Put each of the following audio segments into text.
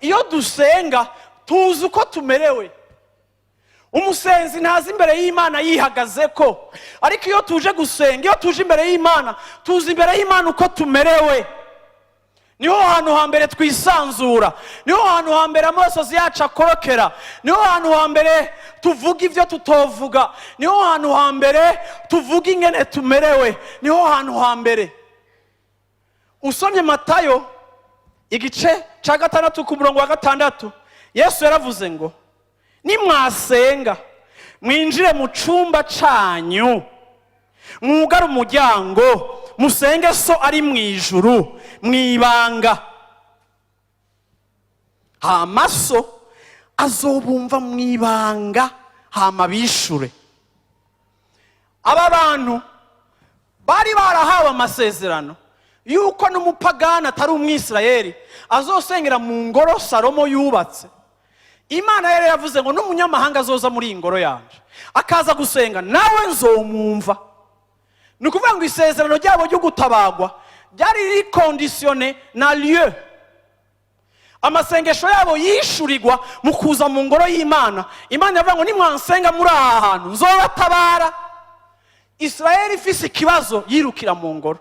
Iyo dusenga tuzi uko tumerewe. Umusenzi ntazi imbere y'Imana yihagaze ko, ariko iyo tuje gusenga, iyo tuje imbere y'Imana, tuzi imbere y'Imana uko tumerewe. Niho hantu hambere twisanzura, niho hantu hambere amasozi yacu akorokera, niho hantu hambere tuvuga ibyo tutovuga, niho hantu hambere tuvuga ingene tumerewe, niho hantu hambere. Usomye Matayo igice cya 6 ku murongo wa 6, Yesu yaravuze ngo: "Nimwasenga, mwinjire mu cumba canyu, mwugare umuryango, musenge So ari mu ijuru mwibanga, hama So azobumva mwibanga, hama bishure." Aba bantu bari barahawe amasezerano yuko n'umupagani atari Umwisirayeli azosengera mu ngoro Salomo yubatse. Imana yari yavuze ngo n'umunyamahanga azoza muri iyi ngoro yanje akaza gusenga, nawe nzomwumva. Ni ukuvuga ngo isezerano ryabo ryo gutabagwa ryari riri conditionné na lieu. Amasengesho yabo yishurirwa mu kuza mu ngoro y'Imana. Imana yavuga ngo: "Nimwansenga muri aha hantu, nzobatabara." Israel ifise ikibazo yirukira mu ngoro,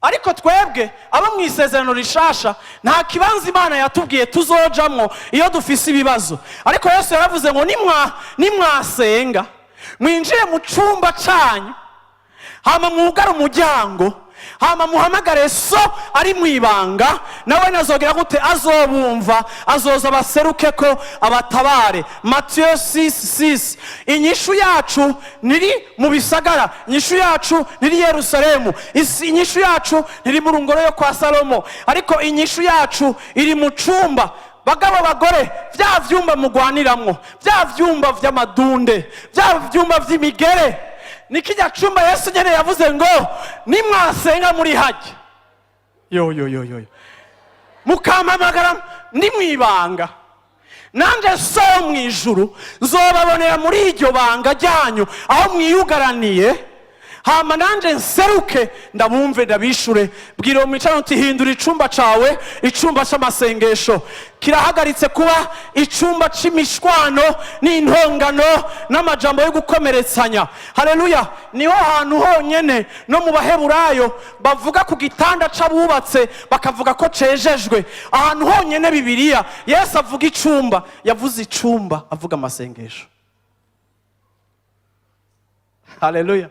ariko twebwe abo mu isezerano rishasha nta kibanza Imana yatubwiye tuzojamwo iyo dufise ibibazo. Ariko Yesu yaravuze ngo: "Nimwasenga, mwinjire mu cumba canyu, hama mwugare umuryango, hama muhamagare So ari mu ibanga, nawe nazogera gute? Azobumva, azoza abaseruke ko abatabare." Matiyo 6:6. Inyishu yacu ntiri mu bisagara, inyishu yacu ntiri Yerusalemu, inyishu yacu ntiri mu rungoro yo kwa Salomo, ariko inyishu yacu iri mu cumba. Bagabo, bagore, bya vyumba mugwaniramwo, bya vyumba vy'amadunde, bya vyumba vy'imigere, ni kijya cumba Yesu nyene yavuze ngo: "Nimwasenga muri hajya yo yo yo yo, mukampamagara ndi mwibanga, nanje So mu ijuru nzobabonera muri iryo banga ryanyu aho mwiyugaraniye, hama nanje nseruke, ndabumve, ndabishure." Bwira uwo mwicarano uti: "Hindura icumba cawe icumba c'amasengesho." Kirahagaritse kuba icumba c'imishwano n'intongano n'amajambo yo gukomeretsanya. Haleluya! Niho hantu honyene no mu Baheburayo bavuga ku gitanda c'abubatse, bakavuga ko cejejwe. Ahantu honyene Bibiliya Yesu avuga icumba, yavuze icumba avuga amasengesho. Haleluya!